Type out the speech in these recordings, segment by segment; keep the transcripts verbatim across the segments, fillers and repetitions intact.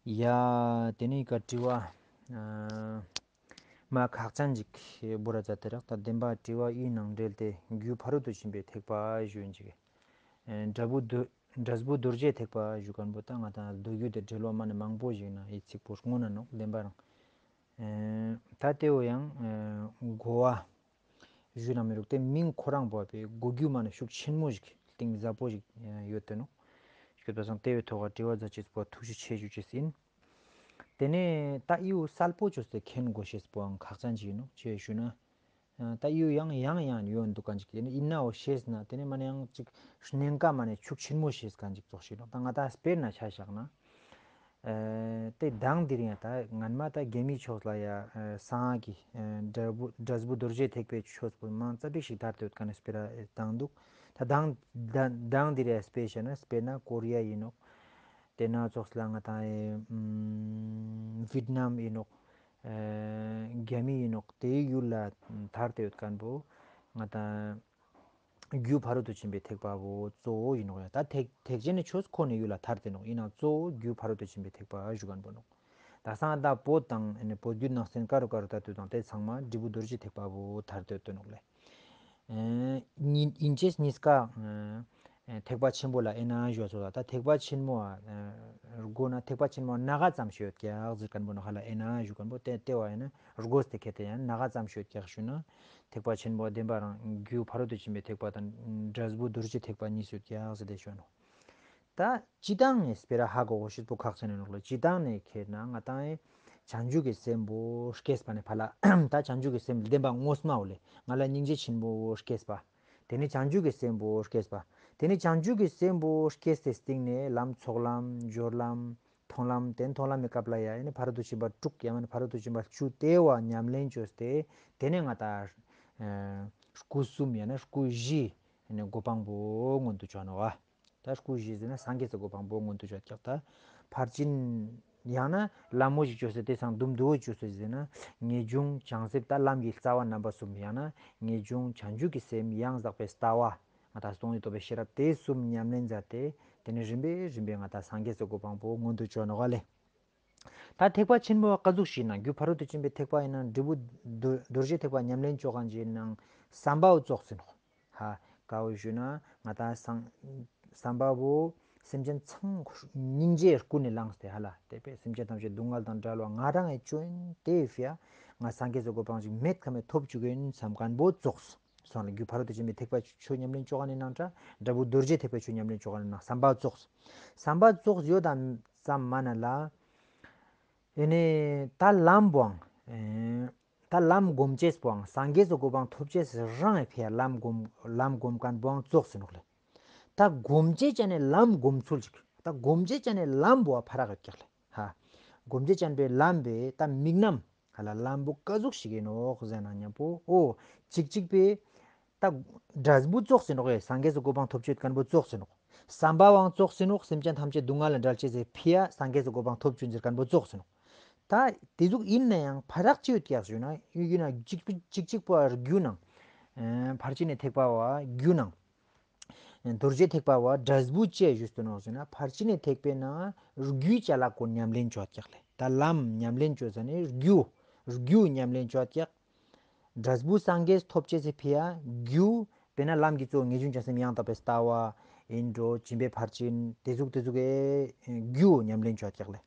ཡ། ཏེ་ནེ་ཀ་དྲི་བ་ཨ་མ་ཁག་ཅན་ཅིག་བོར་ར་ཛད་དེ་རག། ད་དེན་བ་དྲི་བ་འི་ནང་འབྲེལ་ཏེ་རྒྱུ་ཕ་རོལ་ཏུ་ཕྱིན་པའི་ཐེག་པ་ཞུ་ཨིན་ཅིག། ཨེ་འབྲས་བུ་རྡོ་འབྲས་བུ་རྡོ་རྗེ་ཐེག་པ་ཞུ་ཁན་བོ་ད་ང་དང་མདོ་རྒྱུད་དེ་འབྲེལ་བ་མ་ནེ་མང་པོ་ཞིག་ན་འི་ཚིག་པོ་སྔོན་ན་ནོག། དེན་བ་རང་ཨེ་ད་ཏེ་བོ་ཡང་ཨེ་གོ་བ་ཞུ་ན་མི་རུག། ཏེ་མིང་ཁོ་རང་བོ་བོའི་གོ་རྒྱུ་མ་ནེ་ཤུགས་ཆེན་མོ་ཞིག་གཏིང་ཟབ་པོ་ཞིག་ཡོད་དེ་ནོག། ཞུ་བ་སང་ཏེ་བོའི་ཐོག་ག་དྲི་བ་ཛད་ཅེས་པོ་ཐུགས་རྗེ་ཆེ་ཞུ་ཅེས་ཨིན། ཏེ་ནེ་ད་འི་བོ་སལ་པོ་ཅོས་ཏེ་མཁྱེན་གོས་ཤེས་པོའང་ཁག་ཅན་ཅིག་ཨིན་ནོག་ཅི་ཞུ་ན། ཨ་ད་འི་བོ་ཡང་ཡང་ཡང་ཡོང་དུག་ག་ཅིག་ཨིན་ན་འོ་ཤེས་ན་ཏེ་ནེ་མ་ནེ་ཡང་ཅིག་གནད་ཀ་མ་ནེ་ཤུགས་ཆེན་མོ་ཤེས་ཁན་ཅིག་ཙོགས་ཤིག་ནོག། ད་ང་ད་སྤེར་ན་ཆ་བཞག་ན། ཨེ་ཏེ་མདང་དེ་རིང་ཡ་ད་སྔན་མ་ད་རྒྱ་མིའི་ཕྱོགས་ལ་ཡ་ཨེ་གསང་སྔགས་ཀྱི་ཨེ་འབྲས་བུ་འབྲས་བུ་རྡོ་རྗེ་ཐེག་པའི་ཆོས་པོ་མང་ཙ་པིག་ཞིག་དར་ཏེ་ཡོད་ཁན་ནི་སྤེ་ར་ཨེ་བཏང་དུག། ད་མདང་མདང་མདང་དེ་རིང་ཡ་སྤེ་ཆ་ན་སྤེར་ན་ཀོ་རི་ཡ་ཨིན་ནོག། ཏེ་ནེ་ཙོགས་ལ་ང་དང་ཨེ་ཨམ་ཝིཏ་ནམ་ཨིན་ནོག། ཨེ་རྒྱ་མི་ཨིན་ནོག། ཏེའི་ཡུལ་ལ་དར་ཏེ་ཡོད་ཁན་བོ་ང་དང་རྒྱུ་ཕ་རོལ་ཏུ་ཕྱིན་པའི་ཐེག་པ་བོ་གཙོ་བོ་ཨིན་ནོག་ཡ། ད་ཐེག་ཐེག་ཆེན་ནི་ཆོས་ཁོ་ནའི་ཡུལ་ལ་དར་ཏེ་ནོག། ཨིན་ནའང་གཙོ་བོ་རྒྱུ་ཕ་རོལ་ཏུ་ཕྱིན་པའི་ཐེག་པ་ཞུ་ཁན་བོ་ནོག། ད་སང་ད་བོད་དང་ཨ་ནི་བོད་བརྒྱུད་ནང་གསན་ཀ་རུ་ཀ་རུ་ད་དུས་དང་ཏེ་ཚང་མ་འབྲས་བུ་རྡོ་རྗེ་ཐེག་པ་བོ་དར་ཏེ་ཡོད་དེ་ནོག་ལེ། ཨེ་ཉིན་ཨིན་ཅེས་ཉིས་ཀ་ཨེ་ཐེག་པ་ཆེན་པོ་ལ་ཨེ་ན་ཞུ་བ་སོགས་ལ་ད་ཐེག་པ་ཆེན་མོ་ཨ་ཨེ་གོ་ན་ཐེག་པ་ཆེན་མོ་ནག་ཙམ་ཞིག་ཡོད་ཀྱག་ཟེར་ཁན་བོ་ནོག་ཧ་ལ། ཨེ་ན་ཞུ་ཁན་བོ་ཏེ་ཏེ་བོ་ཨེ་ན་གོས་ཏེ་ཁེ་ཏེ་ཡང་ནག་ཙམ་ཞིག་ཡོད་ཀྱག་ཞུ་ན། ཐེག་པ་ཆེན་པོ་དེན་བ་རང་རྒྱུ་ཕ་རོལ་ཏུ་ཕྱིན་པའི་ཐེག་པ་དང་འབྲས་བུ་རྡོ་རྗེ་ཐེག་པ་ཉིས་ཡོད་ཀྱག་ཟེར་ཏེ་ཞུ་ནོག། ད་སྤྱིར་བཏང་ནེ་སྤེ་ར་ཧ་གོ་གོས་ཤེས་པོ་ཁག་ཅན་ཨིན་ནོག་ལེ། སྤྱིར་བཏང་ནེ་ཁེ་ན་ང་དང་ཨེ་བྱང་ཆུབ་ཀྱི་སེམས་པོ་སྐྱེས་པ་ནེ་ཕར་ལ་ད་བྱང་ཆུབ་ཀྱི་སེམས་དེན་བ་ངོས་མ་བོ་ལེ། ང་ལ་སྙིང་རྗེ་ཆེན་པོ་སྐྱེས་པ། ཏེ་ནེ་བྱང་ཆུབ་ཀྱི་སེམས་པོ་སྐྱེས་པ། ཏེ་ནེ་བྱང་ཆུབ་ཀྱི་སེམས་པོ་སྐྱེས་ཏེ་སྟིང་ནེ་ལམ་ཚོགས་ལམ་སྦྱོར་ལམ་མཐོང་ལམ་ཏེ་མཐོང་ལམ་མི་སྐབས་ལ་ཡ་ཨེ་ནི་ཕ་རོལ་ཏུ་ཕྱིན་པ་དྲུག་ཡང་ན་ཕ་རོལ་ཏུ་ཕྱིན་པ་བཅུ་ཏེ་བོ་ཉམས་ལེན་ཅོས་ཏེ་ཏེ་ནེ་ང་དང་ཨེ་སྐུ་གསུམ་ཡང་ན་སྐུ་བཞི་ཨེ་ནི་གོ་འཕང་པོ་མངོན་དུ་ཅོ་ནོག་པ། ད་སྐུ་བཞི་ཟེར་ན་སངས་རྒྱས་སི་གོ་འཕང་པོ་མངོན་དུ་ཅོ་ཀྱག། ད་ཕར་ཕྱིན་ཡང་ན་ལམ་མོ་ཞིག་ཅོས་ཏེ་ཏེ་སང་དུམ་དུ་བོ་ཅོས་ཏེ་ཟེར་ན་ངེས་འབྱུང་བྱང་སེམས་ད་ལམ་གྱི་རྩ་བ་རྣམ་པ་གསུམ་ཡང་ན་ངེས་འབྱུང་བྱང་ཆུབ་ཀྱི་སེམས་ཡང་དག་པའི་ལྟ་བ་ང་དང་སྟོང་ཉིད་རྟོགས་པའི་ཤེས་རབ་ཏེ་གསུམ་ཉམས་ལེན་མཛད་དེ་ཏེ་ནེ་རིམ་པས་རིམ་པས་ང་དང་སངས་རྒྱས་སི་གོ་འཕང་པོ་མངོན་དུ་ཅོ་ནོག་ལེ། ད་ཐེག་པ་ཆེན་པོ་ཀ་ཟུག་ཞིག་ན་རྒྱུ་ཕ་རོལ་ཏུ་ཕྱིན་པའི་ཐེག་པ་ཨིན་ན་འབྲས་བུ་རྡོ་རྡོ་རྗེ་ཐེག་པ་ཉམས་ལེན་ཅོ་ཁན་ཅིག་ཨིན་ན་བསམ་པ་བོ་ཙོགས་ཨིན་ནོག། ཧ་ཀ་བོ་ཞུ་ན་ང་དང་སང་བསམ་པ་བོ་སེམས་ཅན་ཚང་སྙིང་རྗེ་ཀུན་ནས་བླངས་ཏེ་ཧ་ལ་ཏེ་བས་སེམས་ཅན་ཐམས་ཅད་སྡུག་བསྔལ་དང་བྲལ་བ་ང་རང་ངི་ཅོ་ཨིན་ཏེ་ཕི་ཡ་ང་སངས་རྒྱས་སི་གོ་འཕང་ཅིག་མེད་ཁ་མེད་ཐོབ་བཅུག་གིན་བསམ་ཁན་བོ་ཙོགས། སོང་ལ་རྒྱུ་ཕ་རོལ་ཏུ་ཕྱིན་པའི་ཐེག་པ་ཆོས་ཉམས་ལེན་ཅོ་ཁན་ནི་ནང་ཏྲ་འབྲས་བུ་རྡོ་རྗེ་ཐེག་པའི་ཆོས་ཉམས་ལེན་ཅོ་ཁན་ནི་ནང་བསམ་པ་ཙོགས། བསམ་པ་ཙོགས་ཡོད་དམ་ཙམ་མ་ན་ལ། ཨེ་ནི་ད་ལམ་བོའང་ཨེ་ད་ལམ་སྒོམ་ཅེས་པོའང་སངས་རྒྱས་སི་གོ་འཕང་ཐོབ་ཅེས་རང་ངི་ཕི་ཡ་ལམ་སྒོམ་ལམ་སྒོམ་ཁན་བོའང་ཙོགས་ཨིན་ནོག་ལེ། ད་སྒོམ་ཅེས་ཅན་ནི་ལམ་སྒོམ་ཚུལ་ཅིག་ད་སྒོམ་ཅེས་ཅན་ནི་ལམ་བོའ་ཕ་རག་ཡོད་ཀྱག་ལེ། ཧ་སྒོམ་ཅེས་ཅན་པའི་ལམ་བོའི་ད་དམིགས་རྣམ་ཧ་ལ་ལམ་བོ་ཀ་ཟུག་ཞིག་ཨིན་ནོག་ཟེར་ན་ཉམ་པོ་འོ་ཅིག་ཅིག་པའི་ད་འབྲས་བུ་ཙོགས་ཨིན་ནོག་ཡ་སངས་རྒྱས་སི་གོ་འཕང་ཐོབ་ཅེས་ཡོད་ཁན་བོ་ཙོགས་ཨིན་ནོག། བསམ་པ་བོའང་ཙོགས་ཨིན་ནོག། སེམས་ཅན་ཐམས་ཅད་སྡུག་བསྔལ་ལས་བྲལ་ཅེས་སི་ཕི་ཡ་སངས་རྒྱས་སི་གོ་འཕང་ཐོབ་ཅེས་ཡོད་ཁན་བོ་ཙོགས་ཨིན་ནོག། ད་ཏེ་ཟུག་ཨིན་ནའང་ཕ་རག་ཅི་ཡོད་ཀྱག་ཞུ་ན་ཡུ་ན་ཅིག་ཅིག་ཅིག་པོ་རྒྱུ་ནང་ཨེ་ཕར་ཕྱིན་ནི་ཐེག་པ་བོ་རྒྱུ་ནང་རྡོ་རྗེ་ཐེག་པ་བོ་འབྲས་བུ་ཅི་ཞུས་ཏེ་ནོག་ཟེར་ན་ཕར་ཕྱིན་ནི་ཐེག་པའི་ནང་རྒྱུའི་ཅ་ལག་གུན་ཉམས་ལེན་ཅོ་ཀྱག་ལེ། ད་ལམ་ཉམས་ལེན་ཅོ་ཟ་ནེ་རྒྱུ་རྒྱུ་ཉམས་ལེན་ཅོ་ཀྱག། འབྲས་བུ་སངས་རྒྱས་ཐོབ་ཅེས་སི་ཕི་ཡ་རྒྱུ་དཔེར་ན་ལམ་གྱི་གཙོ་བོ་ངེས་འབྱུང་བྱང་སེམས་ཡང་དག་པའི་ལྟ་བ་ཨིན་འགྲོ་སྦྱིན་པའི་ཕར་ཕྱིན་ཏེ་ཟུག་ཏེ་ཟུག་གི་རྒྱུ་ཉམས་ལེན་ཅོ་ཀྱག་ལེ།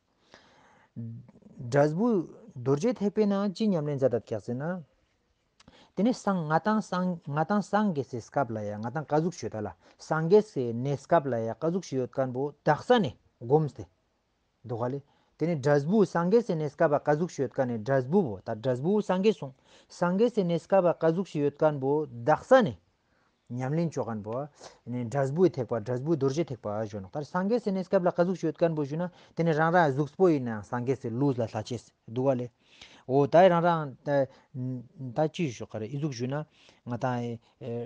འབྲས་བུ་རྡོ་རྗེ་ཐེག་པའི་ནང་ཅི་ཉམས་ལེན་མཛད་དད་ཀྱག་ཟེར་ན། ཏེ་ནེ་སང་ང་དང་སང་ང་དང་སངས་རྒྱས་སི་སྐབས་ལ་ཡ་ང་དང་ཀ་ཟུག་ཞུ་ད་ལ་སངས་རྒྱས་སི་གནས་སྐབས་ལ་ཡ་ཀ་ཟུག་ཞུ་ཡོད་ཁན་བོ་དག་ས་ནེ་སྒོམས་ཏེ་འདུག་ག་ལེ། ཏེ་ནེ་འབྲས་བུ་སངས་རྒྱས་སི་གནས་སྐབས་ལ་ཀ་ཟུག་ཞུ་ཡོད་ཁན་ནི་འབྲས་བུ་བོ་ད་འབྲས་བུ་སངས་རྒྱས་སོང་། སངས་རྒྱས་སི་གནས་སྐབས་ལ་ཀ་ཟུག་ཞུ་ཡོད་ཁན་བོ་དག་ས་ནེ་ཉམས་ལེན་ཅོ་ཁན་བོ་ནི་འབྲས་བུའི་ཐེག་པ་འབྲས་བུ་རྡོ་རྗེ་ཐེག་པ་ཞུ་ནོག། ད་སངས་རྒྱས་སི་གནས་སྐབས་ལ་ཀ་ཟུག་ཞུ་ཡོད་ཁན་བོ་ཞུ་ན་ཏེ་ནེ་རང་རང་གཟུགས་པོ་ཨིན་ན་སངས་རྒྱས་སི་ལུས་ལ་ལྷ་ཅེས་འདུག་ག་ལེ། འོ་ད་རང་རང་ད་ད་ཅི་ཞུ་ག་རེ་ཨི་ཟུག་ཞུ་ན་ང་དང་ཨེ་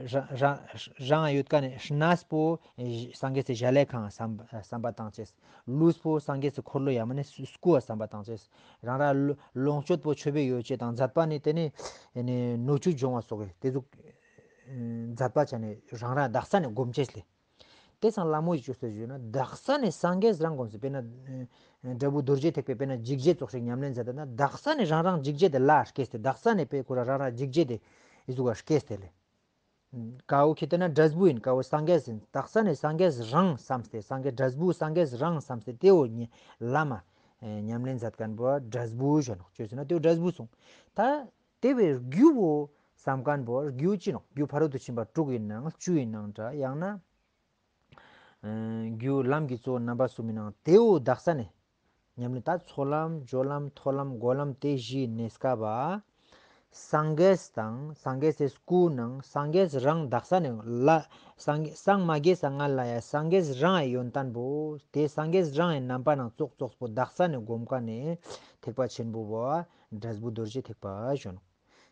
རང་རང་རང་ཡོད་ཁན་ནི་གནས་པོ་ཨེ་སངས་རྒྱས་སི་གཞལ་ཡས་ཁང་བསམ་བསམ་པ་བཏང་ཅེས། ལུས་པོ་སངས་རྒྱས་སི་འཁོར་ལོ་ཡ་མ་ནེ་སྐུ་བ་བསམ་པ་བཏང་ཅེས། རང་རང་ལོངས་སྤྱོད་པོ་མཆོད་པའི་ཡོ་བྱད་དང་མཛད་པ་ནི་ཏེ་ནེ་ཨེ་ནི་སྣོད་བཅུད་སྦྱོང་བ་སོགས་ཀྱི་ཏེ་ཟུག་མཛད་པ་ཆ་ནེ་རང་རང་དག་ས་ནེ་སྒོམ་ཅེས་ལེ། དེ་སང་ལ་མོ་ཡི་ཅོས་ཏེ་ཞུས་ན་དག་ས་ནེ་སངས་རྒྱས་རང་སྒོམ་སྟེ་དཔེར་ན་ཨ་འབྲས་བུ་རྡོ་རྗེ་ཐེག་པའི་དཔེར་ན་འཇིགས་བྱེད་ཙོགས་ཤིག་ཉམས་ལེན་མཛད་དེ་ན་དག་ས་ནེ་རང་རང་འཇིགས་བྱེད་དེ་ལ་སྐྱེས་ཏེ་དག་ས་ནེ་དཔེ་ཁོ་རང་རང་རང་འཇིགས་བྱེད་དེ་ཨི་ཟུག་ག་སྐྱེས་ཏེ་ལེ། ཀ་བོ་ཁེ་ཏེ་ན་འབྲས་བུ་ཡིན། ཀ་བོ་སངས་རྒྱས་ཡིན། དག་ས་ནེ་སངས་རྒྱས་རང་བསམས་ཏེ་སངས་རྒྱས་འབྲས་བུ་སངས་རྒྱས་རང་བསམས་ཏེ་དེ་བོ་ཉེ་ལ་མ་ཨེ་ཉམས་ལེན་མཛད་མཁན་པོ་འབྲས་བུ་ཞུ་ནོག། ཅོས་ཟེར་ན་དེ་བོ་འབྲས་བུ་སོང་། ད་དེ་བོའི་རྒྱུ་བོ་བསམ་མཁན་པོ་རྒྱུ་ཅི་ནོག། རྒྱུ་ཕ་རོལ་ཏུ་ཕྱིན་པ་དྲུག་ཡིན་ནང་བཅུ་ཡིན་ནང་འདྲ་ཡང་ན་ཨ་རྒྱུ་ལམ་གྱི་གཙོ་བོ་རྣམ་པ་གསུམ་ཡིན་ནང་དེ་བོ་དག་ས་ནེ་ཉམས་ལེན་ད་ཚོགས་ལམ་སྦྱོར་ལམ་མཐོང་ལམ་སྒོམ་ལམ་དེ་བཞིའི་གནས་སྐབས་པ། སངས་རྒྱས་དང་སངས་རྒྱས་སི་སྐུ་ནང་སངས་རྒྱས་རང་དག་ས་ནེ་ལ་སངས་སངས་མ་རྒྱས་སྔ་ལ་ཡ་སངས་རྒྱས་རང་ཡི་ཡོན་ཏན་པོ་དེ་སངས་རྒྱས་རང་ཡི་རྣམ་པ་ནང་ཙོགས་ཙོགས་པོ་དག་ས་ནེ་སྒོམ་མཁན་ནི་ཐེག་པ་ཆེན་པོ་བོ་འབྲས་བུ་རྡོ་རྗེ་ཐེག་པ་ཞུ་ནོག།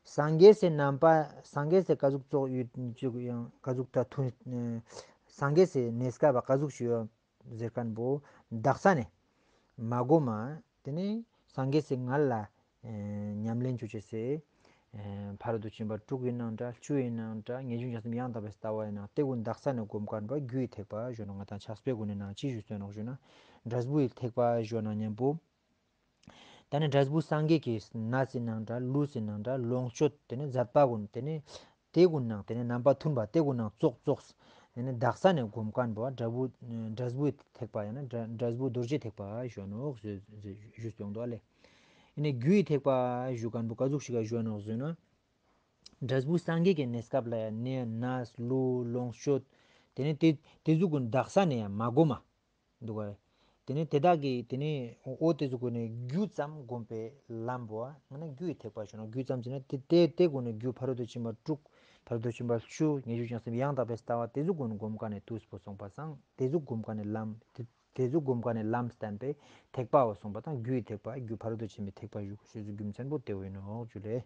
སངས་རྒྱས་སི་རྣམ་པ་སངས་རྒྱས་སི་ཀ་ཟུག་ཙོགས་ཡོད་ཅིག་ཡང་ཀ་ཟུག་ད་ཐུན་ཨ་སངས་རྒྱས་སི་གནས་སྐབས་པ་ཀ་ཟུག་ཞིག་ཡོད་ཟེར་མཁན་པོ་དག་ས་ནེ་མ་སྒོམ་མ་དེ་ནེ་སངས་རྒྱས་སི་སྔ་ལ་ཨེ་ཉམས་ལེན་ཅོ་ཅེས་སི་ཨེ་ཕ་རོལ་ཏུ་ཕྱིན་པ་དྲུག་ཡིན་ནང་འདྲ་བཅུ་ཡིན་ནང་འདྲ་ངེས་འབྱུང་བྱང་སེམས་ཡང་དག་པའི་ལྟ་བ་ཡིན་ནང་དེ་ཀུན་དག་ས་ནེ་སྒོམ་མཁན་པོ་རྒྱུ་ཡི་ཐེག་པ་ཞུ་ནོག། ང་དང་ཕྱག་དཔེ་ཀུན་ནི་ནང་ཅི་ཞུས་སོ་ནོག་ཞུ་ན་འབྲས་བུ་ཡི་ཐེག་པ་ཞུ་ན་མཉམ་པོ། ད་ནི་འབྲས་བུ་སངས་རྒྱས་ཀྱི་གནས་ཡིན་ནང་འདྲ་ལུས་ཡིན་ནང་འདྲ་ལོངས་སྤྱོད་དེ་ནི་མཛད་པ་ཀུན་དེ་ནི་དེ་ཀུན་ནང་དེ་ནི་རྣམ་པ་མཐུན་པ་དེ་ཀུན་ནང་ཙོགས་ཙོགས་དེ་ནི་དག་ས་ནེ་སྒོམ་མཁན་པོ་འབྲས་བུ་འབྲས་བུའི་ཐེག་པ་ཡང་ན་འབྲས་བུ་རྡོ་རྗེ་ཐེག་པ་ཞུ་ནོག་ཞུས་ཏེ་ཡོང་དོ་ལེ། ཨི་ནི་རྒྱུ་ཡི་ཐེག་པ་ཞུ་མཁན་པོ་ཀ་ཟུག་ཞིག་ག་ཞུ་ནོག་ཞུ་ན། འབྲས་བུ་སངས་རྒྱས་ཀྱི་གནས་སྐབས་ལ་ཡང་ནི་གནས་ལུས་ལོངས་སྤྱོད་དེ་ནི་དེ་དེ་ཟུག་ཀུན་དག་ས་ནེ་ཡང་མ་སྒོམ་མ། འདུག་ག་རེ། དེ་ནི་དེ་དག་གི་དེ་ནི་འོ་དེ་ཟུག་ཀུན་ནི་རྒྱུ་ཙམ་སྒོམ་པའི་ལམ་པོ་ང་ན་རྒྱུ་ཡི་ཐེག་པ་ཞུ་ནོག། རྒྱུ་ཙམ་ཟེར་ན་དེ་དེ་དེ་ཀུན་ནི་རྒྱུ་ཕ་རོལ་ཏུ་ཕྱིན་པ་དྲུག་ཕ་རོལ་ཏུ་ཕྱིན་པ་བཅུ་ངེས་འབྱུང་བྱང་སེམས་ཡང་དག་པའི་ལྟ་བ་དེ་ཟུག་ཀུན་སྒོམ་མཁན་ནི་དུས་པོ་སོང་པ་སང་དེ་ཟུག་སྒོམ་མཁན་ནི་ལམ་དེ་དེ་ཟུག་སྒོམ་མཁན་ནི་ལམ་བསྟན་པའི་ཐེག་པའོ་སོང་པ་དང་རྒྱུ་ཡི་ཐེག་པ་རྒྱུ་ཕ་རོལ་ཏུ་ཕྱིན་པའི་ཐེག་པ་ཞུ་ཞུ་ཚུལ་རྒྱུ་མཚན་པོ་དེ་བོ་ཡིན་ནོག་ཞུ་ལེ།